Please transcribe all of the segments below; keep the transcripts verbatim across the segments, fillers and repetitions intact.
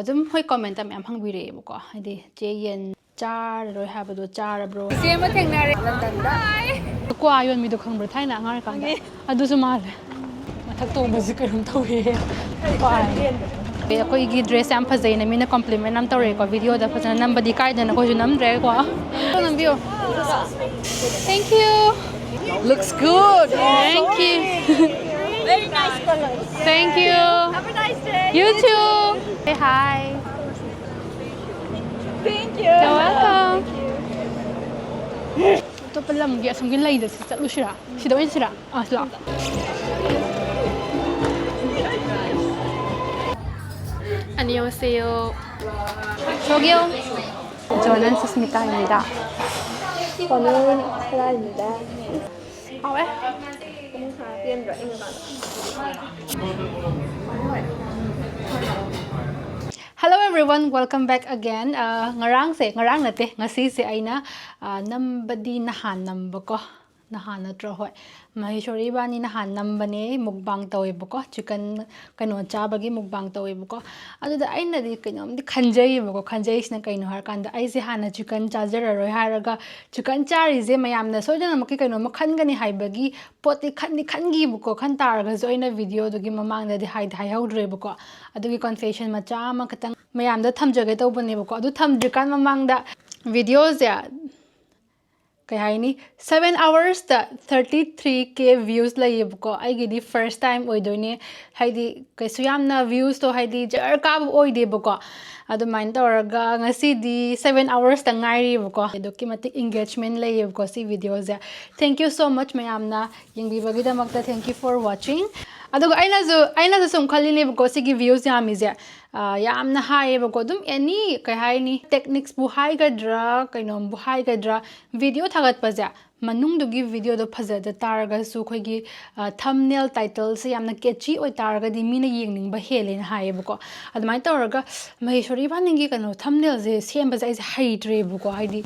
ꯑꯗꯨꯝ ꯍꯣꯏ comment ꯃꯌꯥꯝ ꯍꯪꯕꯤꯔꯛꯑꯦꯕꯀꯣ, ꯍꯥꯏꯗꯤ ꯆꯦ ꯌꯦꯟ ꯆꯥꯔꯔꯣꯏ ꯍꯥꯏꯕꯗꯣ ꯆꯥꯔꯕ꯭ꯔꯣ? ꯏꯆꯦ ꯑꯃ ꯊꯦꯡꯅꯔꯦ ꯂꯟꯗꯟꯗ꯫ ꯀ꯭ꯋꯥ ꯌꯣꯟꯕꯤꯗꯣ ꯈꯪꯕ꯭ꯔꯥ, ꯊꯥꯏꯅ ꯑꯉꯥꯡ ꯑꯣꯏꯔꯤꯀꯥꯟꯗ? ꯑꯗꯨꯁꯨ ꯃꯥꯜꯂꯦ꯫ ꯃꯊꯛ ꯇꯣꯡꯕꯁꯦ ꯀꯩꯅꯣꯝ ꯇꯧꯋꯦ꯫ ꯀ꯭ꯋꯥ ꯍꯥꯏꯅꯦ꯫ ꯑꯦ, ꯑꯩꯈꯣꯏꯒꯤ dress ꯌꯥꯝ ꯐꯖꯩꯅ ꯃꯤꯅ compliment ꯌꯥꯝ ꯇꯧꯔꯛꯑꯦꯀꯣ, video ꯗ ꯐꯖꯅ ꯅꯝꯕꯗꯤ ꯀꯥꯏꯗꯅ ꯑꯩꯈꯣꯏꯁꯨ ꯅꯝꯗ꯭ꯔꯦꯀꯣ꯫ ꯅꯝꯕꯤꯌꯣ꯫ Thank you. Looks good. Thank you. Very nice colors. Thank you. Have a nice day. You too. Say hi. Thank you. You're welcome. ꯑꯇꯣꯞꯄ ꯂꯝꯒꯤ ꯑꯁꯣꯝꯒꯤ ꯂꯩꯗ ꯆꯠꯂꯨꯁꯤꯔꯥ? ꯁꯤꯗ ꯑꯣꯏꯅ ꯁꯤꯔꯥ? ꯑꯥ, ꯁꯤ ꯂꯥꯛꯑꯣ꯫ 안녕하세요. 저기요. 저는 수스미타입니다. 저는 사라입니다. ꯍꯥꯎꯋꯦ꯫ Hello everyone, welcome back again. ꯑ, ꯉꯔꯥꯡꯁꯦ, ꯉꯔꯥꯡ ꯅꯠꯇꯦ, ꯉꯁꯤꯁꯦ ꯑꯩꯅ, ꯑ, ꯅꯝꯕꯗꯤ ꯅꯍꯥꯟ ꯅꯝꯕꯀꯣ꯫ ꯅꯍꯥꯟ ꯅꯠꯇ꯭ꯔꯣ? ꯍꯣꯏ꯫ ꯃꯍꯦꯁꯣꯔꯤ ꯏꯕꯥꯅꯤ ꯅꯍꯥꯟ ꯅꯝꯕꯅꯦ, mukbang ꯇꯧꯋꯦꯕꯀꯣ꯫ Chicken ꯀꯩꯅꯣ ꯆꯥꯕꯒꯤ mukbang ꯇꯧꯋꯦꯕꯀꯣ꯫ ꯑꯗꯨꯗ ꯑꯩꯅꯗꯤ ꯀꯩꯅꯣꯝꯗꯤ ꯈꯟꯖꯩꯌꯦꯕꯀꯣ꯫ ꯈꯟꯖꯩꯁꯤꯅ ꯀꯩꯅꯣ ꯍꯥꯏꯔꯀꯥꯟꯗ, ꯑꯩꯁꯦ ꯍꯥꯟꯅ chicken ꯆꯥꯖꯔꯔꯣꯏ ꯍꯥꯏꯔꯒ, chicken ꯆꯥꯔꯤꯁꯦ ꯃꯌꯥꯝꯅ ꯁꯣꯏꯗꯅꯃꯛꯀꯤ ꯀꯩꯅꯣꯝꯃ ꯈꯟꯒꯅꯤ ꯍꯥꯏꯕꯒꯤ ꯄꯣꯠꯇꯤ ꯈꯟꯗꯤ ꯈꯟꯈꯤꯕꯀꯣ꯫ ꯈꯟ ꯇꯥꯔꯒꯁꯨ ꯑꯩꯅ video ꯗꯨꯒꯤ ꯃꯃꯥꯡꯗꯗꯤ ꯍꯥꯏꯗꯤ ꯍꯥꯏꯍꯧꯗ꯭ꯔꯦꯕꯀꯣ꯫ ꯑꯗꯨꯒꯤ confession ꯃꯆꯥ ꯑꯃ ꯈꯇꯪ ꯃꯌꯥꯝꯗ ꯊꯝꯖꯒꯦ ꯇꯧꯕꯅꯦꯕꯀꯣ꯫ ꯑꯗꯨ ꯊꯝꯗ꯭ꯔꯤꯀꯥꯟ ꯃꯃꯥꯡꯗ video ꯁꯦ ꯀꯩ ꯍꯥꯏꯅꯤ, seven hours ꯇ thirty three K views ꯂꯩꯌꯦꯕꯀꯣ꯫ ꯑꯩꯒꯤꯗꯤ first time ꯑꯣꯏꯗꯣꯏꯅꯦ, ꯍꯥꯏꯗꯤ ꯀꯩꯁꯨ ꯌꯥꯝꯅ views ꯇꯣ ꯍꯥꯏꯗꯤ ꯖꯔ ꯀꯥꯕ ꯑꯣꯏꯗꯦꯕꯀꯣ꯫ ꯑꯗꯨꯃꯥꯏꯅ ꯇꯧꯔꯒ ꯉꯁꯤꯗꯤ seven hours ꯇ ꯉꯥꯏꯔꯤꯕꯀꯣ꯫ ꯑꯗꯨꯛꯀꯤ ꯃꯇꯤꯛ engagement ꯂꯩꯌꯦꯕꯀꯣ ꯁꯤ video say. Thank you so much ꯃꯌꯥꯝꯅ ꯌꯦꯡꯕꯤꯕꯒꯤꯗꯃꯛꯇ, thank you for watching꯫ ꯑꯗꯨꯒ ꯑꯩꯅꯁꯨ, ꯑꯩꯅꯁꯨ ꯁꯨꯝ ꯈꯜꯂꯤꯅꯦꯕꯀꯣ, ꯁꯤꯒꯤ views ꯌꯥꯝꯃꯤꯁꯦ, ꯑ, ꯌꯥꯝꯅ ꯍꯥꯏꯌꯦꯕꯀꯣ꯫ ꯑꯗꯨꯝ any ꯀꯩ ꯍꯥꯏꯅꯤ, techniques ꯄꯨ ꯍꯥꯏꯒꯗ꯭ꯔꯥ, ꯀꯩꯅꯣꯝꯕꯨ ꯍꯥꯏꯒꯗ꯭ꯔꯥ, video ꯊꯥꯒꯠꯄꯁꯦ ꯃꯅꯨꯡꯗꯨꯒꯤ video ꯗꯣ ꯐꯖꯗ ꯇꯥꯔꯒꯁꯨ ꯑꯩꯈꯣꯏꯒꯤ, ꯑ, thumbnail title ꯁꯦ ꯌꯥꯝꯅ catchy ꯑꯣꯏꯇꯥꯔꯒꯗꯤ ꯃꯤꯅ ꯌꯦꯡꯅꯤꯡꯕ ꯍꯦꯜꯂꯦꯅ ꯍꯥꯏꯌꯦꯕꯀꯣ꯫ ꯑꯗꯨꯃꯥꯏꯅ ꯇꯧꯔꯒ ꯃꯍꯦꯁꯣꯔꯤ ꯏꯕꯥꯅꯤꯒꯤ ꯀꯩꯅꯣ thumbnail ꯁꯦ ꯁꯦꯝꯕꯁꯦ ꯑꯩꯁꯦ ꯍꯩꯇ꯭ꯔꯦꯕꯀꯣ꯫ ꯍꯥꯏꯗꯤ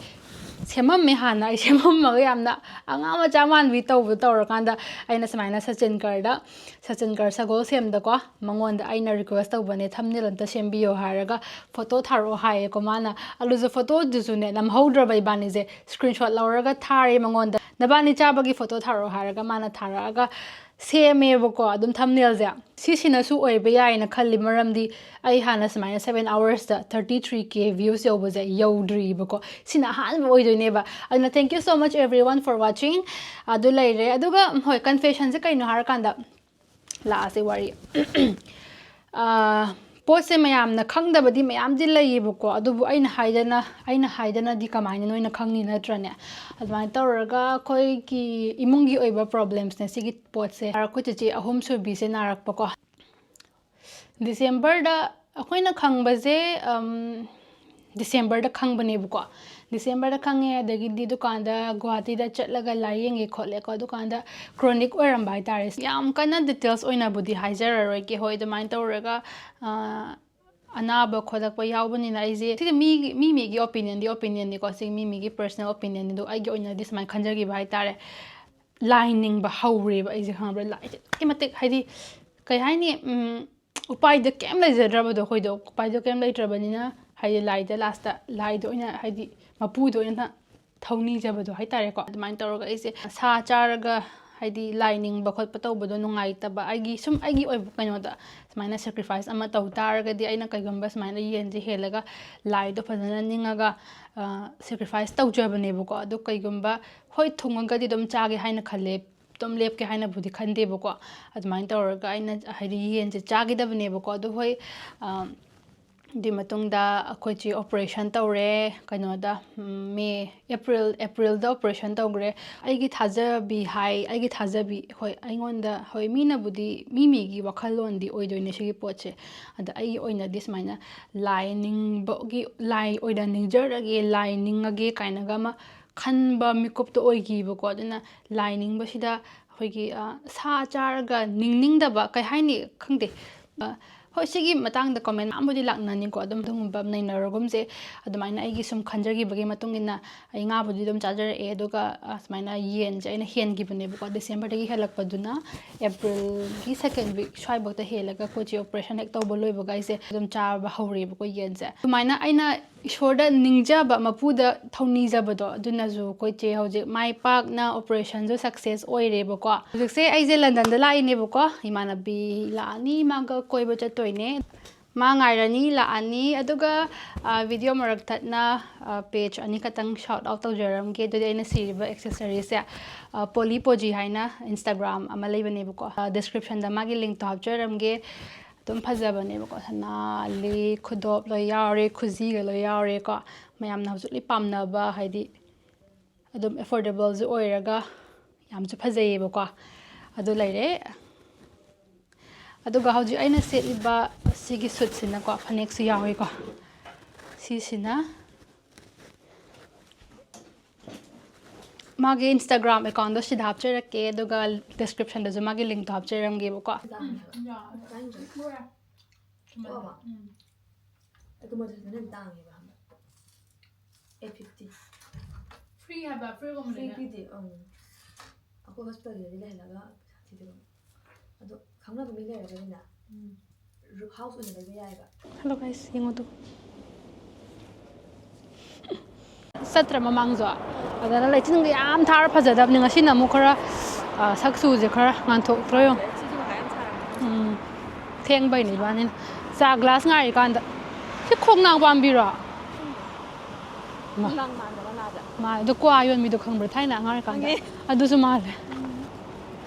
ꯁꯦꯝꯃꯝꯃꯦ ꯍꯥꯟꯅ꯫ ꯑꯩ ꯁꯦꯝꯃꯝꯃꯒ ꯌꯥꯝꯅ ꯑꯉꯥꯡ ꯃꯆꯥ ꯃꯥꯟꯕꯤ ꯇꯧꯕ ꯇꯧꯔꯀꯥꯟꯗ, ꯑꯩꯅ ꯁꯨꯃꯥꯏꯅ ꯁꯆꯤꯟꯀꯔꯗ, ꯁꯆꯤꯟꯀꯔ ꯁꯒꯣꯜꯁꯦꯝꯗꯀꯣ, ꯃꯉꯣꯟꯗ ꯑꯩꯅ request ꯇꯧꯕꯅꯦ, "Thumbnail ꯑꯝꯇ ꯁꯦꯝꯕꯤꯌꯣ" ꯍꯥꯏꯔꯒ, "Photo ꯊꯥꯔꯛꯑꯣ" ꯍꯥꯏꯌꯦꯀꯣ ꯃꯥꯅ꯫ ꯑꯗꯨꯁꯨ photoꯗꯨꯁꯨꯅꯦ ꯅꯝꯍꯧꯗ꯭ꯔꯕ ꯏꯕꯥꯅꯤꯁꯦ, screenshot ꯂꯧꯔꯒ ꯊꯥꯔꯦ ꯃꯉꯣꯟꯗ, "ꯅꯕꯥꯅꯤ ꯆꯥꯕꯒꯤ photo ꯊꯥꯔꯛꯑꯣ" ꯍꯥꯏꯔꯒ ꯃꯥꯅ ꯊꯥꯔꯛꯑꯒ ꯁꯦꯝꯃꯦꯕꯀꯣ ꯑꯗꯨꯝ thumbnailꯁꯦ꯫ ꯁꯤꯁꯤꯅꯁꯨ ꯑꯣꯏꯕ ꯌꯥꯏꯅ ꯈꯜꯂꯤ, ꯃꯔꯝꯗꯤ ꯑꯩ ꯍꯥꯟꯅ ꯁꯨꯃꯥꯏꯅ seven hoursꯇ thirty three K views ꯌꯧꯕꯁꯦ ꯌꯧꯗ꯭ꯔꯤꯕꯀꯣ꯫ ꯁꯤꯅ ꯑꯍꯥꯟꯕ ꯑꯣꯏꯗꯣꯏꯅꯦꯕ꯫ ꯑꯗꯨꯅ thank you so much everyone for watching꯫ ꯑꯗꯨ ꯂꯩꯔꯦ꯫ ꯑꯗꯨꯒ ꯍꯣꯏ, confessionꯁꯦ ꯀꯩꯅꯣ ꯍꯥꯏꯔꯀꯥꯟꯗ, ꯂꯥꯛꯑꯁꯦ ꯋꯥꯔꯤ꯫ ꯑꯥ, ꯄꯣꯠꯁꯦ ꯃꯌꯥꯝꯅ ꯈꯪꯗꯕꯗꯤ ꯃꯌꯥꯝꯗꯤ ꯂꯩꯌꯦꯕꯀꯣ, ꯑꯗꯨꯕꯨ ꯑꯩꯅ ꯍꯥꯏꯗꯅ, ꯑꯩꯅ ꯍꯥꯏꯗꯅꯗꯤ ꯀꯃꯥꯏꯅ ꯅꯣꯏꯅ ꯈꯪꯅꯤ, ꯅꯠꯇ꯭ꯔꯅꯦ? ꯑꯗꯨꯃꯥꯏꯅ ꯇꯧꯔꯒ ꯑꯩꯈꯣꯏꯒꯤ ꯏꯃꯨꯡꯒꯤ ꯑꯣꯏꯕ problemsꯅꯦ ꯁꯤꯒꯤ ꯄꯣꯠꯁꯦ꯫ ꯑꯩꯈꯣꯏ ꯆꯦꯆꯦ ꯑꯍꯨꯝ ꯁꯨꯕꯤꯁꯦ ꯅꯥꯔꯛꯄꯀꯣ꯫ Decemberꯗ ꯑꯩꯈꯣꯏꯅ ꯈꯪꯕꯁꯦ, ꯑꯝ, Decemberꯗ ꯈꯪꯕꯅꯦꯕꯀꯣ꯫ Decemberꯗ ꯈꯪꯉꯦ, ꯑꯗꯒꯤꯗꯤ ꯗꯨꯀꯥꯟꯗ, ꯒꯨꯍꯥꯇꯤꯗ ꯆꯠꯂꯒ ꯂꯥꯏꯌꯦꯡꯉꯦ ꯈꯣꯠꯂꯦꯀꯣ꯫ ꯗꯨꯀꯥꯟꯗ chronic ꯑꯣꯏꯔꯝꯕ ꯍꯥꯏꯇꯥꯔꯦ꯫ ꯌꯥꯝ ꯀꯟꯅ details ꯑꯣꯏꯅꯕꯨꯗꯤ ꯍꯥꯏꯖꯔꯔꯣꯏꯒꯦ꯫ ꯍꯣꯏ, ꯑꯗꯨꯃꯥꯏꯅ ꯇꯧꯔꯒ, ꯑ, ꯑꯅꯥꯕ ꯈꯣꯠꯂꯛꯄ ꯌꯥꯎꯕꯅꯤꯅ ꯑꯩꯁꯦ, ꯁꯤꯗꯤ ꯃꯤ, ꯃꯤ ꯃꯤꯒꯤ opinionꯗꯤ opinionꯅꯤꯀꯣ꯫ ꯁꯤ ꯃꯤ ꯃꯤꯒꯤ personal opinionꯅꯤ꯫ ꯑꯗꯣ ꯑꯩꯒꯤ ꯑꯣꯏꯅꯗꯤ ꯁꯨꯃꯥꯏꯅ ꯈꯟꯖꯈꯤꯕ ꯍꯥꯏꯇꯥꯔꯦ꯫ ꯂꯥꯏ ꯅꯤꯡꯕ ꯍꯧꯔꯦꯕ ꯑꯩꯁꯦ, ꯈꯪꯉꯕ꯭ꯔꯥ? ꯂꯥꯏꯁꯦ ꯑꯗꯨꯛꯀꯤ ꯃꯇꯤꯛ, ꯍꯥꯏꯗꯤ, ꯀꯩ ꯍꯥꯏꯅꯤ, ꯎꯝ, ꯎꯄꯥꯏꯗꯣ ꯀꯩꯝ ꯂꯩꯖꯗ꯭ꯔꯕꯗꯣ ꯑꯩꯈꯣꯏꯗꯣ꯫ ꯎꯄꯥꯏꯗꯣ ꯀꯩꯝ ꯂꯩꯇ꯭ꯔꯕꯅꯤꯅ, ꯍꯥꯏꯗꯤ, ꯂꯥꯏꯗ lastꯇ, ꯂꯥꯏꯗ ꯑꯣꯏꯅ, ꯍꯥꯏꯗꯤ, ꯃꯄꯨꯗ ꯑꯣꯏꯅ ꯊꯧꯅꯤꯖꯕꯗꯣ ꯍꯥꯏꯇꯥꯔꯦꯀꯣ꯫ ꯑꯗꯨꯃꯥꯏꯅ ꯇꯧꯔꯒ ꯑꯩꯁꯦ ꯁꯥ ꯆꯥꯔꯒ, ꯍꯥꯏꯗꯤ, ꯂꯥꯏ ꯅꯤꯡꯕ ꯈꯣꯠꯄ ꯇꯧꯕꯗꯣ ꯅꯨꯡꯉꯥꯏꯇꯕ, ꯑꯩꯒꯤ ꯁꯨꯝ ꯑꯩꯒꯤ ꯑꯣꯏꯕ ꯀꯩꯅꯣꯗ ꯁꯨꯃꯥꯏꯅ sacrifice ꯑꯃ ꯇꯧ ꯇꯥꯔꯒꯗꯤ, ꯑꯩꯅ ꯀꯩꯒꯨꯝꯕ ꯁꯨꯃꯥꯏꯅ ꯌꯦꯟꯁꯦ ꯍꯦꯜꯂꯒ ꯂꯥꯏꯗꯣ ꯐꯖꯅ ꯅꯤꯡꯉꯒ, ꯑ, sacrifice ꯇꯧꯖꯕꯅꯦꯕꯀꯣ꯫ ꯑꯗꯣ ꯀꯩꯒꯨꯝꯕ, ꯍꯣꯏ, ꯊꯨꯡꯉꯒꯗꯤ ꯑꯗꯨꯝ ꯆꯥꯒꯦ ꯍꯥꯏꯅ ꯈꯜꯂꯦ, ꯑꯗꯨꯝ ꯂꯦꯞꯀꯦ ꯍꯥꯏꯅꯕꯨꯗꯤ ꯈꯟꯗꯦꯕꯀꯣ꯫ ꯑꯗꯨꯃꯥꯏꯅ ꯇꯧꯔꯒ ꯑꯩꯅ, ꯍꯥꯏꯗꯤ, ꯌꯦꯟꯁꯦ ꯆꯥꯒꯗꯕꯅꯦꯕꯀꯣ꯫ ꯑꯗꯣ ꯍꯣꯏ, ꯑ, ꯑꯗꯨꯏ ꯃꯇꯨꯡꯗ ꯑꯩꯈꯣꯏ ꯆꯦ operation ꯇꯧꯔꯦ ꯀꯩꯅꯣꯗ, ꯎꯝ, May, April, Aprilꯗ operation ꯇꯧꯈ꯭ꯔꯦ꯫ ꯑꯩꯒꯤ ꯊꯥꯖꯕꯤ ꯍꯥꯏ, ꯑꯩꯒꯤ ꯊꯥꯖꯕꯤ, ꯍꯣꯏ, ꯑꯩꯉꯣꯟꯗ, ꯍꯣꯏ, ꯃꯤꯅꯕꯨꯗꯤ, ꯃꯤ ꯃꯤꯒꯤ ꯋꯥꯈꯜꯂꯣꯟꯗꯤ ꯑꯣꯏꯗꯣꯏꯅꯦ ꯁꯤꯒꯤ ꯄꯣꯠꯁꯦ꯫ ꯑꯗ ꯑꯩꯒꯤ ꯑꯣꯏꯅꯗꯤ ꯁꯨꯃꯥꯏꯅ ꯂꯥꯏ ꯅꯤꯡꯕꯒꯤ, ꯂꯥꯏ ꯑꯣꯏꯅ ꯅꯤꯡꯖꯔꯒꯦ, ꯂꯥꯏ ꯅꯤꯡꯉꯒꯦ ꯀꯥꯏꯅꯒ ꯑꯃ ꯈꯟꯕ ꯃꯤꯀꯨꯞꯇꯣ ꯑꯣꯏꯈꯤꯕꯀꯣ꯫ ꯑꯗꯨꯅ ꯂꯥꯏ ꯅꯤꯡꯕꯁꯤꯗ ꯑꯩꯈꯣꯏꯒꯤ, ꯑ, ꯁꯥ ꯆꯥꯔꯒ ꯅꯤꯡꯅꯤꯡꯗꯕ, ꯀꯩ ꯍꯥꯏꯅꯤ, ꯈꯪꯗꯦ, ꯑ, ꯍꯣꯏ, ꯁꯤꯒꯤ ꯃꯇꯥꯡꯗ comment ꯃꯌꯥꯝꯕꯨꯗꯤ ꯂꯥꯛꯅꯅꯤꯀꯣ, ꯑꯗꯨꯝ ꯑꯗꯨꯒꯨꯝꯕ ꯅꯩꯅꯔꯒꯨꯝꯁꯦ꯫ ꯑꯗꯨꯃꯥꯏꯅ ꯑꯩꯒꯤ ꯁꯨꯝ ꯈꯟꯖꯈꯤꯕꯒꯤ ꯃꯇꯨꯡ ꯏꯟꯅ ꯑꯩ ꯉꯥꯕꯨꯗꯤ ꯑꯗꯨꯝ ꯆꯥꯖꯔꯛꯑꯦ, ꯑꯗꯨꯒ, ꯑ, ꯁꯨꯃꯥꯏꯅ ꯌꯦꯟꯁꯦ ꯑꯩꯅ ꯍꯦꯟꯈꯤꯕꯅꯦꯕꯀꯣ꯫ ꯗꯤꯁꯦꯝꯕꯔꯗꯒꯤ ꯍꯦꯜꯂꯛꯄꯗꯨꯅ ꯑꯦꯄ꯭ꯔꯤꯜꯒꯤ second week ꯁ꯭ꯋꯥꯏꯐꯥꯎꯗ ꯍꯦꯜꯂꯒ ꯑꯩꯈꯣꯏ ꯆꯦ operation ꯍꯦꯛ ꯇꯧꯕ ꯂꯣꯏꯕꯒ ꯑꯩꯁꯦ ꯑꯗꯨꯝ ꯆꯥꯕ ꯍꯧꯔꯦꯕꯀꯣ ꯌꯦꯟꯁꯦ꯫ ꯑꯗꯨꯃꯥꯏꯅ ꯑꯩꯅ ꯏꯁꯣꯔꯗ ꯅꯤꯡꯖꯕ, ꯃꯄꯨꯗ ꯊꯧꯅꯤꯖꯕꯗꯣ, ꯑꯗꯨꯅꯁꯨ ꯑꯩꯈꯣꯏ ꯆꯦ ꯍꯧꯖꯤꯛ ꯃꯥꯏ ꯄꯥꯛꯅ operationꯁꯨ success ꯑꯣꯏꯔꯦꯕꯀꯣ꯫ ꯍꯧꯖꯤꯛꯁꯦ ꯑꯩꯁꯦ ꯂꯟꯗꯟꯗ ꯂꯥꯛꯏꯅꯦꯕꯀꯣ, ꯏꯃꯥꯟꯅꯕꯤ ꯂꯥꯛꯑꯅꯤ, ꯃꯥꯒ ꯀꯣꯏꯕ ꯆꯠꯇꯣꯏꯅꯦ꯫ ꯃꯥ ꯉꯥꯏꯔꯅꯤ, ꯂꯥꯛꯑꯅꯤ꯫ ꯑꯗꯨꯒ, ꯑ, video ꯃꯔꯛ ꯊꯠꯅ, ꯑ, page ꯑꯅꯤꯈꯛꯇꯪ shout out ꯇꯧꯖꯔꯝꯒꯦ꯫ ꯑꯗꯨꯗꯤ ꯑꯩꯅ ꯁꯤꯔꯤꯕ accessoryꯁꯦ, ꯑ, ꯄꯣꯂꯤ ꯄꯣꯖꯤ ꯍꯥꯏꯅ Instagram ꯑꯃ ꯂꯩꯕꯅꯦꯕꯀꯣ꯫ ꯑ, descriptionꯗ ꯃꯥꯒꯤ linkꯇꯣ ꯍꯥꯞꯆꯔꯝꯒꯦ꯫ ꯑꯗꯨꯝ ꯐꯖꯕꯅꯦꯕꯀꯣ꯫ ꯁꯅꯥ, ꯂꯤꯛ, ꯈꯨꯗꯣꯞ ꯂꯣꯏ ꯌꯥꯎꯔꯦ, ꯈꯨꯖꯤꯒ ꯂꯣꯏ ꯌꯥꯎꯔꯦꯀꯣ꯫ ꯃꯌꯥꯝꯅ ꯍꯧꯖꯤꯛ ꯂꯣꯏ ꯄꯥꯝꯅꯕ, ꯍꯥꯏꯗꯤ ꯑꯗꯨꯝ affordableꯁꯨ ꯑꯣꯏꯔꯒ ꯌꯥꯝꯁꯨ ꯐꯖꯩꯌꯦꯕꯀꯣ꯫ ꯑꯗꯨ ꯂꯩꯔꯦ꯫ ꯑꯗꯨꯒ ꯍꯧꯖꯤꯛ ꯑꯩꯅ ꯁꯦꯠꯂꯤꯕ ꯁꯤꯒꯤ suitꯁꯤꯅꯀꯣ, ꯐꯅꯦꯛꯁꯨ ꯌꯥꯎꯏꯀꯣ꯫ ꯁꯤꯁꯤꯅ ꯃꯥꯒꯤ Instagram accountꯗꯣ ꯁꯤꯗ ꯍꯥꯞꯆꯔꯛꯀꯦ, ꯑꯗꯨꯒ descriptionꯗꯁꯨ ꯃꯥꯒꯤ linkꯇꯣ ꯍꯥꯞꯆꯔꯝꯒꯦꯕꯀꯣ꯫ ꯎꯝ, ꯌꯥ꯫ ꯀꯣꯛꯑꯕ? ꯎꯝ꯫ ꯑꯗꯨ ꯃꯗꯨꯁꯨ ꯐꯖꯅ ꯇꯥꯡꯉꯦꯕ ꯈꯪꯕ꯭ꯔꯥ? Eight fifty꯫ Free ꯍꯥꯏꯕ, free ꯒꯨꯝꯕ ꯐ꯭ꯔꯤ ꯂꯩꯅ? ꯄꯤꯗꯦ꯫ ꯑꯪ꯫ ꯑꯩꯈꯣꯏ hospitalꯗꯗꯤ ꯂꯩꯍꯜꯂꯒ ꯄꯩꯁꯥ ꯊꯤꯗꯣꯏꯕ꯫ ꯑꯗꯣ ꯈꯪꯅꯕ ꯃꯤ ꯂꯩꯔꯒꯗꯤꯅꯦ, ꯎꯝ꯫ House ꯑꯣꯏꯅ ꯂꯩꯕ ꯌꯥꯏꯑꯕ꯫ Hello guys, ꯌꯦꯡꯉꯨ ꯇꯨ꯫ ꯆꯠꯇ꯭ꯔ ꯃꯃꯥꯡꯁꯨ? ꯑꯗꯨꯅ ꯂꯩꯆꯤꯟꯒ ꯌꯥꯝ ꯊꯥꯔ ꯐꯖꯗꯕꯅꯤ꯫ ꯉꯁꯤꯅ ꯑꯃꯨꯛ ꯈꯔ, ꯑ, ꯁꯛ ꯆꯨꯁꯦ ꯈꯔ ꯉꯥꯟꯊꯣꯛꯇ꯭ꯔꯣ ꯌꯦꯡꯉꯨ꯫ ꯎꯝ꯫ ꯊꯦꯡꯕꯩꯅꯦ ꯏꯕꯥꯅꯤꯅ꯫ ꯆꯥ glass ꯉꯥꯏꯔꯤꯀꯥꯟꯗ꯫ ꯁꯤ ꯈꯣꯡꯅꯥꯡ ꯄꯥꯝꯕꯤꯔꯣ? ꯃꯥ-, ꯈꯣꯡꯅꯥꯡ ꯃꯥꯟꯗꯕ ꯃꯥꯗ꯫ ꯃꯥ-, ꯑꯗꯣ ꯀ꯭ꯋꯥ ꯌꯣꯟꯕꯤꯗꯣ ꯈꯪꯕ꯭ꯔꯥ? ꯊꯥꯏꯅ ꯑꯉꯥꯡ ꯑꯣꯏꯔꯤꯀꯥꯟꯗ꯫ ꯈꯪꯉꯦ꯫ ꯑꯗꯨꯁꯨ ꯃꯥꯜꯂꯦ꯫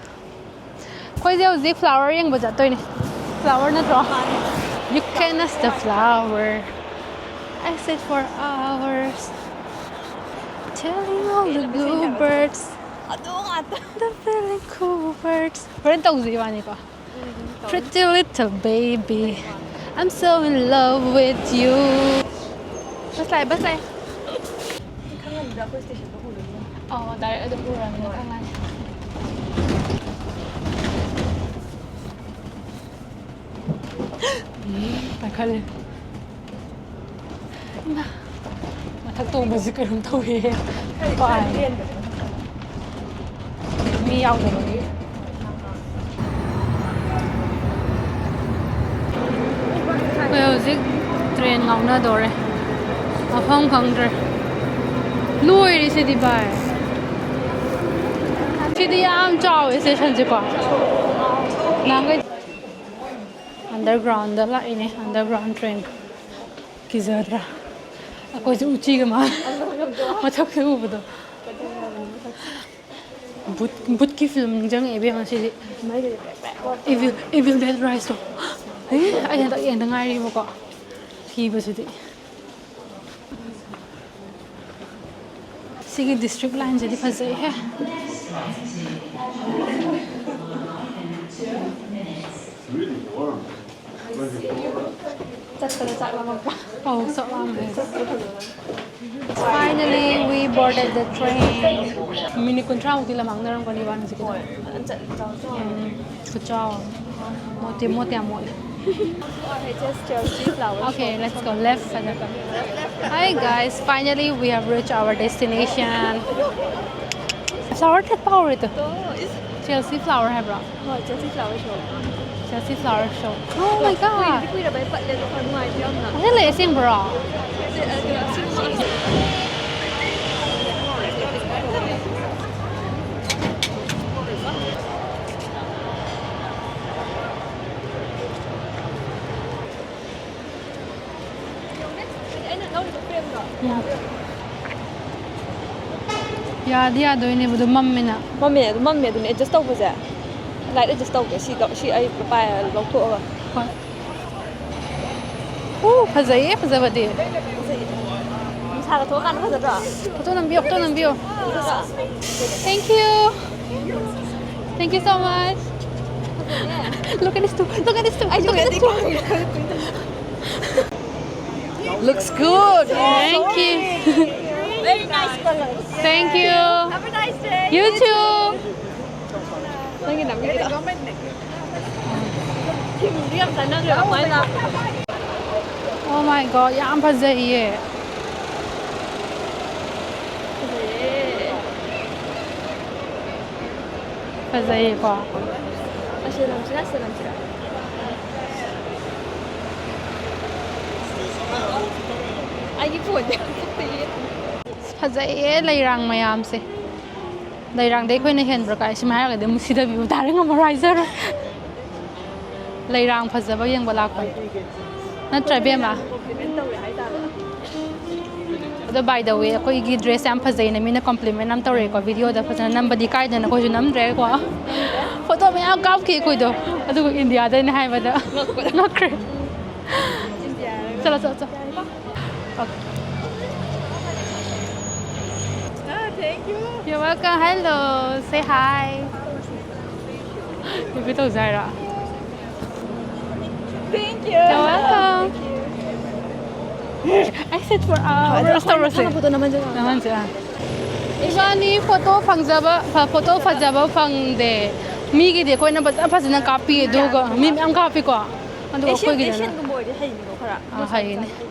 ꯑꯩꯈꯣꯏꯁꯦ ꯍꯧꯖꯤꯛ flower ꯌꯦꯡꯕ ꯆꯠꯇꯣꯏꯅꯦ꯫ Flower ꯅꯠꯇ꯭ꯔꯣ? ꯃꯥꯅꯦ꯫ You can ask the flower. I sit for hours. Telling all the bluebirds. ꯑꯗꯨ ꯉꯥꯛꯇ꯫ The feeling cool birds. ꯍꯣꯔꯦꯟ ꯇꯧꯁꯤ ꯏꯕꯥꯅꯤꯀꯣ꯫ ꯎꯝ, ꯇꯧꯁꯤ꯫ Pretty little baby, I'm so in love with you. Bus ꯂꯥꯛꯑꯦ, bus ꯂꯥꯛꯑꯦ꯫ ꯈꯪꯉꯝꯅꯤꯗ, ꯑꯩꯈꯣꯏ stationꯗ ꯎꯔꯕꯅꯤꯅ꯫ ꯑꯣ, direct ꯑꯗꯨꯝ ꯎꯔꯕꯅꯤꯅ ꯈꯪꯉꯅꯤ꯫ ꯎꯝ, ꯄꯥꯏꯈꯠꯂꯦ꯫ ꯏꯃꯥ, ꯃꯊꯛ ꯇꯣꯡꯕꯁꯤ ꯀꯩꯅꯣꯝ ꯇꯧꯋꯦ꯫ ꯄꯥꯏ꯫ ꯃꯤ ꯌꯥꯎꯗꯕꯒꯤ꯫ ꯑꯩꯈꯣꯏ ꯍꯧꯖꯤꯛ ꯇ꯭ꯔꯦꯟ ꯉꯥꯎꯅꯗꯧꯔꯦ꯫ ꯃꯐꯝ ꯈꯪꯗ꯭ꯔꯦ꯫ ꯂꯣꯏꯔꯦ ꯁꯤꯗꯤ ꯚꯥꯏ꯫ ꯁꯤꯗꯤ ꯌꯥꯝ ꯆꯥꯎꯋꯦ ꯁ꯭ꯇꯦꯁꯟꯁꯦꯀꯣ꯫ ꯅꯍꯥꯟꯈꯩ ꯑꯟꯗꯔꯒ꯭ꯔꯥꯎꯟꯗ ꯂꯥꯛꯏꯅꯦ, ꯑꯟꯗꯔꯒ꯭ꯔꯥꯎꯟ ꯇ꯭ꯔꯦꯟ꯫ ꯀꯤꯖꯗ꯭ꯔꯥ? ꯑꯩꯈꯣꯏꯁꯦ ꯎꯆꯤꯒ ꯃꯥꯜꯂꯦ꯫ ꯃꯊꯛꯇ ꯎꯕꯗꯣ꯫ ꯕꯨꯠ, ꯕꯨꯠꯀꯤ ꯐꯤꯂꯝ ꯅꯤꯡꯁꯤꯡꯉꯛꯑꯦ ꯏꯕꯦꯝꯃ ꯁꯤꯗꯤ꯫ Evil, Evil Dead Rise ꯇꯣ꯫ ꯑꯦ, ꯑꯩ ꯍꯟꯗꯛ ꯌꯦꯡꯗ ꯉꯥꯏꯔꯤꯕꯀꯣ꯫ ꯀꯤꯕꯁꯤꯗꯤ꯫ ꯁꯤꯒꯤ ꯗꯤꯁꯇ꯭ꯔꯤꯛ ꯂꯥꯏꯟꯁꯤꯗꯤ ꯐꯖꯩꯍꯦ꯫ ꯆꯠꯄꯗ ꯆꯥꯛ ꯂꯥꯝꯃꯛꯄ꯫ ꯑꯧ, ꯆꯥꯛ ꯂꯥꯝꯃꯦ꯫ Finally, we boarded the train. Minute ꯀꯨꯟꯊ꯭ꯔꯥꯃꯨꯛꯇꯤ ꯂꯝꯃꯥꯡꯅꯔꯝꯒꯅꯤꯕ ꯍꯧꯖꯤꯛꯀꯤꯗꯣ꯫ ꯍꯣꯏ, ꯐꯖꯅ ꯆꯠ-, ꯆꯥꯎ-, ꯆꯥꯎ꯫ ꯎꯝ, ꯈꯨꯆꯥꯎ ꯑꯃ꯫ ꯃꯣꯠꯇꯤ ꯃꯣꯠꯇꯤ ꯌꯥꯝ ꯃꯣꯠꯂꯦ꯫ Okay, let's go left ꯐꯖꯅ꯫ Hi guys, finally we have reached our destination. Flower ꯊꯦꯠꯄ ꯍꯧꯔꯦ ꯇꯨ꯫ Chelsea flower ꯍꯥꯏꯕ꯭ꯔꯣ? ꯍꯣꯏ, Chelsea flower show꯫ Chelsea flower show. Oh my God! ꯀꯨꯏꯗꯤ ꯀꯨꯏꯔꯕ ꯑꯩ ꯄꯠꯂꯦ ꯑꯗꯣ ꯈꯔ ꯅꯨꯡꯉꯥꯏꯇꯦ ꯌꯥꯝꯅ꯫ ꯐꯖꯅ ꯂꯩ ꯑꯁꯦꯡꯕ꯭ꯔꯣ? ꯑꯩꯅ ꯂꯧꯔꯤꯕ frame ꯗꯣ꯫ ꯎꯝ꯫ ꯌꯥꯗꯤ ꯌꯥꯗꯣꯏꯅꯦꯕ, ꯑꯗꯨ ꯃꯝꯃꯦꯅ꯫ ꯃꯝꯃꯦ, ꯑꯗꯨ ꯃꯝꯃꯦ, ꯑꯗꯨꯅꯦ adjust ꯇꯧꯕꯁꯦ꯫ Light adjust ꯇꯧꯒꯦ꯫ ꯁꯤ ꯂꯧ-, ꯁꯤ ꯑꯩ ꯄꯥꯏ-, ꯂꯧꯊꯣꯛꯑꯒ꯫ ꯍꯣꯏ꯫ ꯎ, ꯐꯖꯩꯌꯦ, ꯐꯖꯕꯗꯤ꯫ ꯐꯖꯩꯌꯦ꯫ ꯅꯨꯡꯁꯥꯒ ꯊꯣꯛꯑꯀꯥꯟꯗ ꯐꯖꯗ꯭ꯔꯣ? Photo ꯅꯝꯕꯤꯌꯣ, photo ꯅꯝꯕꯤꯌꯣ꯫ ꯐꯖꯗ꯭ꯔꯣ? Thank you. Thank you so much. ꯐꯖꯩꯌꯦ꯫ Look at this too. Look at this too. Look at this too. Looks good. Thank you. Very nice color. Thank you. Have a nice day. You too. ꯅꯪꯒꯤ ꯅꯝꯕꯤꯒꯦꯔꯣ? ꯁꯤꯡꯗꯤ ꯌꯥꯝ ꯆꯥꯟꯅꯈ꯭ꯔꯦ ꯃꯥꯏꯒ꯫ Oh my God, ꯌꯥꯝ ꯐꯖꯩꯌꯦ꯫ ꯐꯖꯩꯌꯦ꯫ ꯐꯖꯩꯌꯦꯀꯣ꯫ ꯑꯁꯤ ꯅꯝꯁꯤꯔꯥ, ꯑꯁꯤ ꯅꯝꯁꯤꯔꯥ? ꯑꯩꯒꯤ ꯐꯣꯟꯁꯦ ꯑꯝꯇ ꯌꯦꯡ-, ꯐꯖꯩꯌꯦ ꯂꯩꯔꯥꯡ ꯃꯌꯥꯝꯁꯦ꯫ ꯂꯩꯔꯥꯡꯗꯩ ꯑꯩꯈꯣꯏꯅ ꯍꯦꯟꯕ꯭ꯔꯥ ꯀꯥꯏ? ꯁꯨꯝ ꯍꯥꯏꯔꯒꯗꯤ ꯑꯃꯨꯛ ꯁꯤꯗꯕꯤꯕ ꯇꯥꯔꯦ, ꯉꯝꯃꯔꯣꯏ ꯍꯥꯏꯖꯔꯣꯏ꯫ ꯂꯩꯔꯥꯡ ꯐꯖꯕ ꯌꯦꯡꯕ ꯂꯥꯛꯄꯅꯦ꯫ ꯅꯠꯇ꯭ꯔꯥ, ꯏꯕꯦꯝꯃ? Compliment ꯇꯧꯔꯦ ꯍꯥꯏꯇꯥꯔꯦ꯫ ꯑꯗꯣ, by the way, ꯑꯩꯈꯣꯏꯒꯤ dress ꯌꯥꯝ ꯐꯖꯩꯅ ꯃꯤꯅ compliment ꯌꯥꯝ ꯇꯧꯔꯛꯑꯦꯀꯣ꯫ Video ꯗ ꯐꯖꯅ ꯅꯝꯕꯗꯤ ꯀꯥꯏꯗꯅ ꯑꯩꯈꯣꯏꯁꯨ ꯅꯝꯗ꯭ꯔꯦꯀꯣ꯫ Photo ꯃꯌꯥꯝ ꯀꯥꯞꯈꯤ ꯑꯩꯈꯣꯏꯗꯣ꯫ ꯑꯗꯨꯒ ꯏꯟꯗꯤꯌꯥꯗꯩꯅ ꯍꯥꯏꯕꯗ ꯉꯛꯄꯗ꯫ ꯉꯛꯈ꯭ꯔꯦ꯫ ꯏꯟꯗꯤꯌꯥ꯫ ꯆꯠꯂꯣ, ꯆꯠꯂꯣ, ꯆꯠꯂꯣ꯫ Okay. Ah, thank you. You're welcome. Hello. Say hi. ꯀꯩꯅꯣ ꯇꯧꯁꯦ ꯍꯥꯏꯔꯣ? Thank you. You're welcome. Thank you. I said for hours. ꯍꯣꯏ, ꯑꯗꯣ ꯑꯩꯈꯣꯏ ꯇꯧꯔꯁꯦ꯫ ꯃꯊꯪ photo ꯅꯝꯍꯟꯁꯦ꯫ ꯅꯝꯍꯟꯁꯦ, ꯑꯥ꯫ ꯏꯕꯥꯅꯤ photo ꯐꯪꯖꯕ, ꯐ-, photo ꯐꯖꯕ ꯐꯪꯗꯦ꯫ ꯃꯤꯒꯤꯗꯤ ꯑꯩꯈꯣꯏꯅ ꯐꯖ ꯐꯖꯅ ꯀꯥꯞꯄꯤ, ꯑꯗꯨꯒ ꯃꯤ ꯃꯌꯥꯝ ꯀꯥꯞꯄꯤꯀꯣ꯫ ꯑꯗꯨꯒ Asian, ꯑꯩꯈꯣꯏꯒꯤꯗꯅ Asian ꯒꯨꯝꯕ ꯑꯣꯏꯔꯗꯤ ꯍꯩꯅꯤꯀꯣ ꯈꯔ꯫ ꯑꯥ, ꯃꯁꯥ ꯍꯩꯅꯤ꯫ ꯃꯁꯥꯒꯤ꯫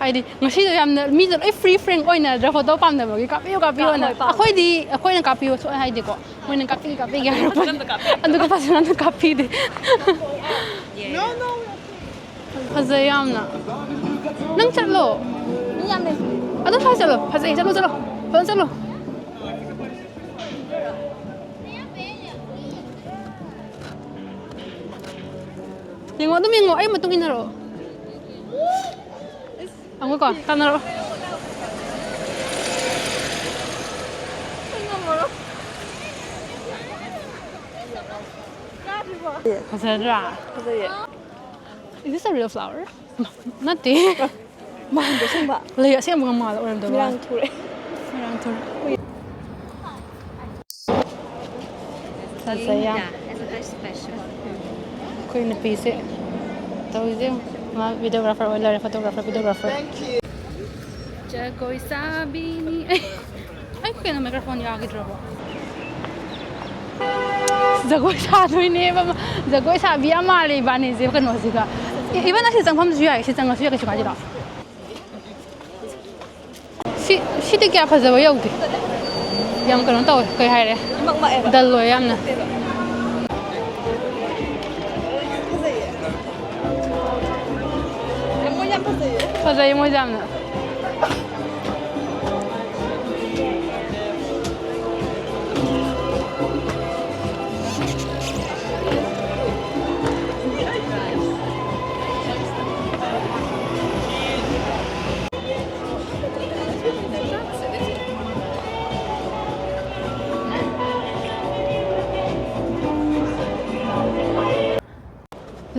ꯍꯥꯏꯗꯤ ꯉꯁꯤꯗꯣ ꯌꯥꯝꯅ ꯃꯤꯗꯣ ꯂꯣꯏ free frank ꯑꯣꯏꯅꯗ꯭ꯔꯥ, photo ꯄꯥꯝꯅꯕꯒꯤ "ꯀꯥꯞꯄꯤꯌꯨ, ꯀꯥꯞꯄꯤꯌꯨꯅ"꯫ ꯍꯣꯏ, ꯄꯥꯝꯃꯦ꯫ ꯑꯩꯈꯣꯏꯗꯤ, ꯑꯩꯈꯣꯏꯅ ꯀꯥꯞꯄꯤꯌꯨ ꯁꯨꯡꯍꯥꯏ ꯍꯥꯏꯗꯦꯀꯣ꯫ ꯃꯣꯏꯅ "ꯀꯥꯞꯄꯤꯒꯦ, ꯀꯥꯞꯄꯤꯒꯦ" ꯍꯥꯏꯔꯛꯄ꯫ ꯐꯖꯅ ꯀꯥꯞꯄꯤ꯫ ꯑꯗꯨꯒ ꯐꯖꯅ ꯑꯗꯨꯝ ꯀꯥꯞꯄꯤꯗꯦ꯫ ꯐꯖꯩ ꯌꯥꯝꯅ꯫ ꯅꯪ ꯆꯠꯂꯣ꯫ ꯃꯤ ꯌꯥꯝ ꯂꯩ꯫ ꯑꯗꯨꯝ ꯐꯖ ꯆꯠꯂꯣ꯫ ꯐꯖꯩ꯫ ꯆꯠꯂꯣ, ꯆꯠꯂꯣ꯫ ꯐꯖꯅ ꯆꯠꯂꯣ꯫ ꯌꯦꯡꯉꯣ, ꯑꯗꯨꯝ ꯌꯦꯡꯉꯣ꯫ ꯑꯩ ꯃꯇꯨꯡ ꯏꯟꯅꯔꯛꯑꯣ꯫ ꯑꯃꯨꯛꯀꯣ, ꯇꯥꯟꯅꯔꯛꯑꯣ꯫ ꯐꯖꯗ꯭ꯔꯥ? ꯐꯖꯩꯌꯦ꯫ Is this a real flower? ꯅꯠꯇꯦ꯫ ꯃꯥꯟꯗꯦ ꯑꯁꯦꯡꯕ꯫ ꯂꯩ ꯑꯁꯦꯡꯕꯒ ꯃꯥꯜꯂ ꯑꯣꯏꯔꯝꯗꯕ ꯃꯤꯔꯥꯡ ꯋꯥꯅꯤ꯫ ꯊꯣꯔꯛꯑꯦ꯫ ꯃꯤꯔꯥꯡ ꯊꯣꯔꯛꯑꯦ꯫ ꯐꯖꯩ ꯌꯥꯝ꯫ ꯑꯩꯈꯣꯏ ꯅꯨꯄꯤꯁꯦ ꯇꯧꯔꯤꯁꯦ ꯌꯦꯡꯉꯨ꯫ ꯃꯥ videographer ꯑꯣꯏ ꯂꯩꯔꯦ, photographer, videographer꯫ ꯖꯒꯣꯏ ꯁꯥꯕꯤꯅꯤ꯫ ꯑꯩ, ꯑꯩ ꯀꯩꯅꯣ microphone ꯌꯥꯈꯤꯗ꯭ꯔꯕꯣ? ꯖꯒꯣꯏ ꯁꯥꯗꯣꯏꯅꯦꯕ꯫ ꯖꯒꯣꯏ ꯁꯥꯕꯤ ꯌꯥꯝ ꯃꯥꯜꯂꯦ ꯏꯕꯥꯅꯤꯁꯦ ꯀꯩꯅꯣꯁꯤꯒ꯫ ꯏ-, ꯏꯕꯥꯅꯤ ꯑꯁꯤ ꯆꯪꯐꯝꯁꯨ ꯌꯥꯏ, ꯁꯤ ꯆꯪꯉꯁꯨ ꯌꯥꯏ, ꯀꯩꯁꯨ ꯀꯥꯏꯗꯦ, ꯂꯥꯛꯑꯣ꯫ ꯁꯤ, ꯁꯤꯗꯤ ꯀꯌꯥ ꯐꯖꯕ ꯌꯧꯗꯦ꯫ ꯌꯥꯝ ꯀꯩꯅꯣ ꯇꯧꯋꯦ, ꯀꯩ ꯍꯥꯏꯔꯦ? ꯏꯃꯛ ꯃꯛꯑꯦꯕ꯫ Dull ꯑꯣꯏ ꯌꯥꯝꯅ꯫ ꯐꯖꯩꯌꯦ꯫ ꯃꯣꯏ ꯌꯥꯝ ꯐꯖꯩꯌꯦ꯫ ꯐꯖꯩ ꯃꯣꯏꯁꯦ ꯌꯥꯝꯅ꯫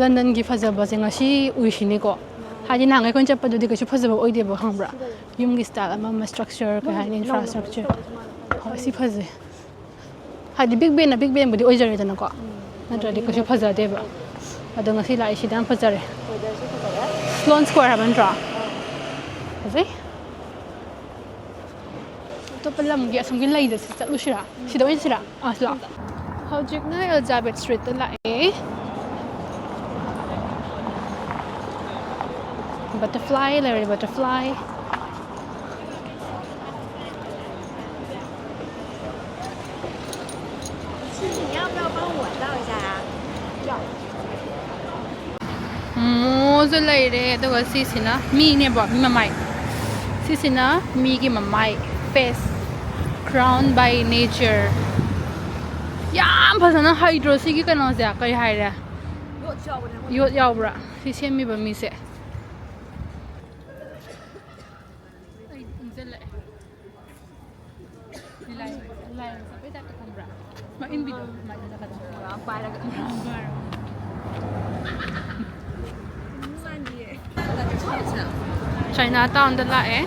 ꯂꯟꯗꯟꯒꯤ ꯐꯖꯕꯁꯦ ꯉꯁꯤ ꯎꯏꯁꯤꯅꯤꯀꯣ꯫ ꯍꯥꯏꯗꯤ ꯅꯍꯥꯟꯈꯩ ꯑꯩꯈꯣꯏꯅ ꯆꯠꯄꯗꯨꯗꯤ ꯀꯩꯁꯨ ꯐꯖꯕ ꯑꯣꯏꯗꯦꯕ, ꯈꯪꯕ꯭ꯔꯥ? ꯌꯨꯝꯒꯤ style ꯑꯃ, ꯑꯃ structure, ꯀꯩ ꯍꯥꯏꯅꯤ, infrastructure꯫ ꯍꯣꯏ, ꯁꯤ ꯐꯖꯩ꯫ ꯍꯥꯏꯗꯤ Big Ben ꯅ Big Ben ꯕꯨꯗꯤ ꯑꯣꯏꯖꯔꯦꯗꯅꯀꯣ꯫ ꯅꯠꯇ꯭ꯔꯗꯤ ꯀꯩꯁꯨ ꯐꯖꯗꯦꯕ꯫ ꯑꯗꯣ ꯉꯁꯤ ꯂꯥꯛꯏꯁꯤꯗꯤ ꯌꯥꯝ ꯐꯖꯔꯦ꯫ Weather ꯁꯨ ꯐꯖꯔꯦ꯫ Sloane Square ꯍꯥꯏꯕ ꯅꯠꯇ꯭ꯔꯣ? ꯐꯖꯩ꯫ ꯑꯇꯣꯞꯄ ꯂꯝꯒꯤ ꯑꯁꯣꯝꯒꯤ ꯂꯩꯗ ꯆꯠꯂꯨꯁꯤꯔꯥ? ꯁꯤꯗ ꯑꯣꯏꯅ ꯆꯠꯁꯤꯔꯥ? ꯑꯥ, ꯁꯤ ꯂꯥꯛꯑꯣ꯫ ꯍꯧꯖꯤꯛꯅ Elizabeth Street ꯇ ꯂꯥꯛꯑꯦ꯫ Butterfly ꯂꯩꯔꯦ, butterfly꯫ 你要不要帮我照一下啊？ ꯃꯣꯃꯣꯁꯨ ꯂꯩꯔꯦ, ꯑꯗꯨꯒ ꯁꯤꯁꯤꯅ ꯃꯤꯅꯦꯕ, ꯃꯤ ꯃꯃꯥꯏ꯫ ꯁꯤꯁꯤꯅ ꯃꯤꯒꯤ ꯃꯃꯥꯏ, face, crown by nature꯫ ꯌꯥꯝ ꯐꯖꯅ ꯍꯩꯗ꯭ꯔꯣ ꯁꯤꯒꯤ ꯀꯩꯅꯣꯁꯦ? ꯀꯩ ꯍꯥꯏꯔꯦ? ꯌꯣꯠ ꯌꯥꯎꯕ꯭ꯔꯥ ꯁꯤ ꯁꯦꯝꯃꯤꯕ ꯃꯤꯁꯦ? ꯑꯩ ꯏꯪꯁꯤꯜꯂꯛꯑꯦ꯫ ꯂꯥꯏ, ꯂꯥꯏ ꯆꯠꯄꯩ ꯇꯥꯏꯞꯇ ꯈꯪꯕ꯭ꯔꯥ? ꯁꯨꯃꯥꯏ ꯏꯟꯕꯤꯗꯣ, ꯁꯨꯃꯥꯏꯅ ꯆꯠꯀꯗꯕ꯫ ꯄꯥꯏꯔꯒ꯫ ꯆꯥꯏꯅꯥ ꯇꯥꯎꯟꯗ ꯂꯥꯛꯑꯦ꯫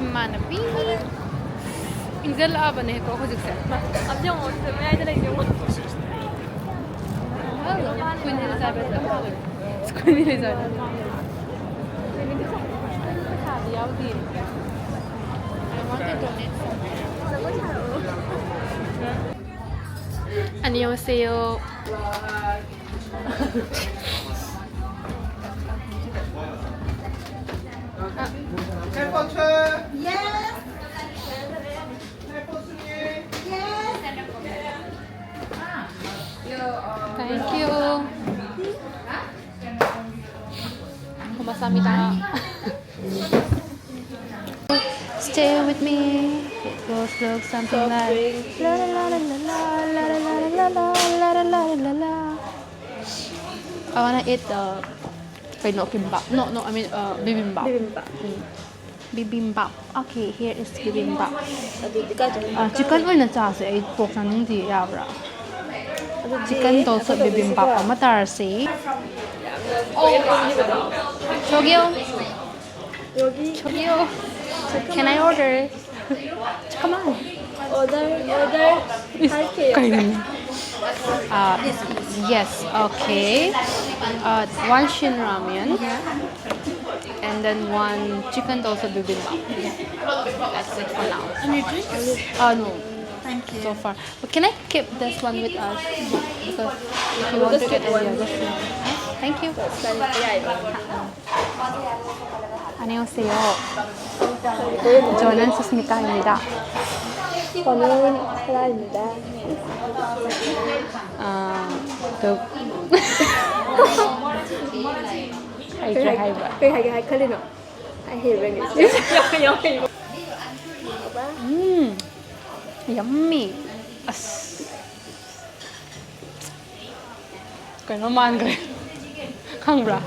ꯏꯃꯥꯟꯅꯕꯤ꯫ ꯏꯪꯖꯜꯂꯛꯑꯕꯅꯦꯀꯣ ꯍꯧꯖꯤꯛꯁꯦ꯫ ꯑꯝ ꯌꯦꯡꯉꯣ, ꯁꯤꯗ ꯃꯌꯥꯏꯗ ꯂꯩꯁꯦ ꯌꯦꯡꯉꯣ꯫ Queen Elizabeth꯫ Queen Elizabeth꯫ ꯄꯩꯁꯥꯗꯤ ꯌꯥꯎꯗꯤꯌꯦ꯫ I want to donate some. 안녕하세요. Thank you. 감사합니다. Stay with me. It goes look something like la la la la la la la la la la la la la la. I wanna eat the, kano, kimbap. No, no, I mean, uh, bibimbap. Bibimbap. Bibimbap. Okay, here is bibimbap. ꯑꯗꯨꯗꯤ ꯀꯥꯏ ꯆꯠꯅꯤ? ꯑ, chicken ꯑꯣꯏꯅ ꯆꯥꯁꯦ꯫ ꯑꯩ pork ꯆꯥꯅꯤꯡꯗꯦ꯫ ꯌꯥꯕ꯭ꯔꯥ? ꯑꯗꯨꯗꯤ Chicken dose ꯑꯇꯣꯞꯄꯁꯤꯀꯣ bibimbap ꯑꯃ ꯇꯥꯔꯁꯤ꯫ 저기요. 여기 저기요. Can I order? Come on. order order Is- 할게요. Uh, yes, okay. Uh, one Shin Ramyun and then one chicken dosa bibimbap. That's it for now. Any drinks? Uh, no, Thank you. So far. But can I keep this one with us? Because if you want to get any other food. Thank you. 안녕하세요. 저는 스스미타입니다. 저는 사라입니다. 아, 그. 하이브라, 하이브라. ꯀꯩ ꯍꯥꯏꯒꯦ ꯍꯥꯏ ꯈꯜꯂꯤꯅꯣ? I hate Venice. ꯌꯥꯝ ꯍꯩꯕ. 음, yummy. ꯑꯁ. ꯀꯩꯅꯣ ꯃꯥꯟꯈ꯭ꯔꯦ. ꯈꯪꯕ꯭ꯔꯥ?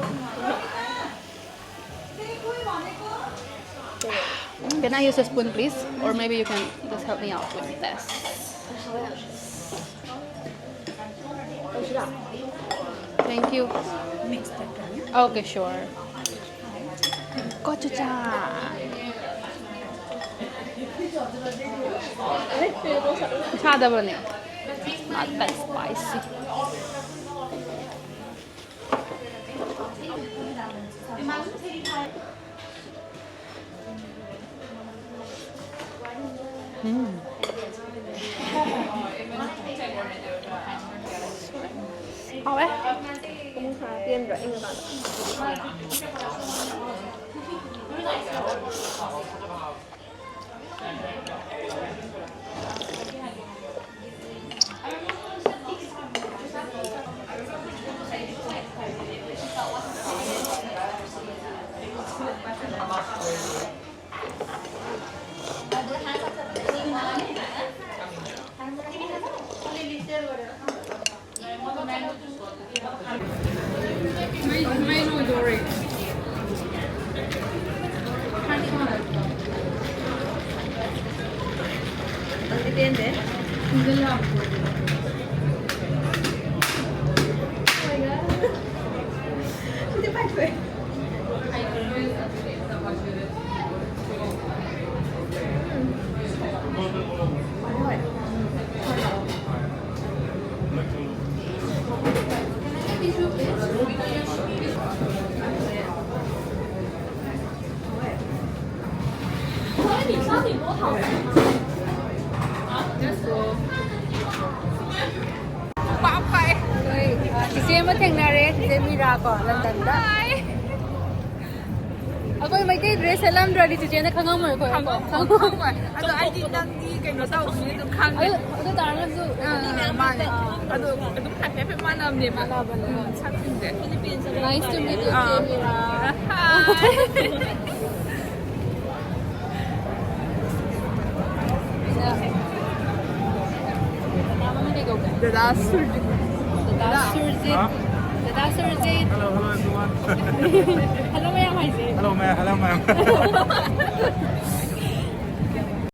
Can I use a spoon, please? Or maybe you can just help me out with this. Thank you. Mix that one. Okay, sure. Gochujang. ꯆꯥꯗꯕꯅꯦ. Not that spicy. ꯎꯝ. ꯄꯦꯟꯗ꯭ꯔꯣ ꯏꯪꯉꯀꯥꯟꯗ? ꯃꯩ, ꯃꯩ ꯂꯣꯏꯗꯣꯔꯦ꯫ ꯅꯪꯗꯤ ꯄꯦꯟꯗꯦ? ꯁꯤꯗ ꯂꯥꯛꯄ꯫ ꯁꯤꯗꯤ ꯄꯥꯏꯊꯣꯛꯑꯦ꯫ ꯆꯤꯆꯦ ꯑꯃ ꯊꯦꯡꯅꯔꯦ, ꯆꯤꯆꯦ ꯃꯤꯔꯥ ꯀꯣ, ꯂꯟꯗꯟꯗ꯫ ꯑꯩꯈꯣꯏ ꯃꯩꯇꯩ ꯗ꯭ꯔꯦꯁ ꯁꯦꯠꯂꯝꯗ꯭ꯔꯗꯤ ꯆꯤꯆꯦꯅ ꯈꯪꯉꯝꯃꯣꯏ ꯑꯩꯈꯣꯏ꯫ ꯈꯪꯉꯝ-, ꯈꯪꯉꯝꯃꯣꯏ꯫ ꯑꯗꯣ ꯑꯩꯗꯤ ꯅꯪꯗꯤ ꯀꯩꯅꯣ ꯇꯧꯕꯅꯤꯅ ꯑꯗꯨꯝ ꯈꯪꯉꯦ꯫ ꯑꯗꯨ, ꯑꯗꯨ ꯇꯥꯔꯒꯁꯨ ꯑꯥ, ꯃꯤ ꯃꯌꯥꯝ ꯃꯥꯅꯦ꯫ ꯃꯔꯛꯇ ꯑꯗꯣ ꯑꯗꯨꯝ ꯍꯥꯏꯐꯦꯠ ꯍꯥꯏꯐꯦꯠ ꯃꯥꯟꯅꯕꯅꯦꯕ꯫ ꯃꯥꯟꯅꯕꯅꯦ꯫ ꯎꯝ, ꯁꯛꯁꯤꯡꯁꯦ꯫ Nice to meet you, ꯑꯥ꯫ ꯆꯦ ꯃꯤꯔꯥ꯫ Hi꯫ ꯗꯗꯥ ꯁꯨꯔꯖꯤꯠ꯫ ꯗꯗꯥ ꯁꯨꯔꯖꯤꯠ꯫ ꯍꯥ? ꯗꯗꯥ Surjit. Hello, hello everyone꯫ Hello ꯃꯌꯥꯝ ꯍꯥꯏꯁꯦ꯫ Hello ꯃꯌꯥꯝ, hello ꯃꯌꯥꯝ꯫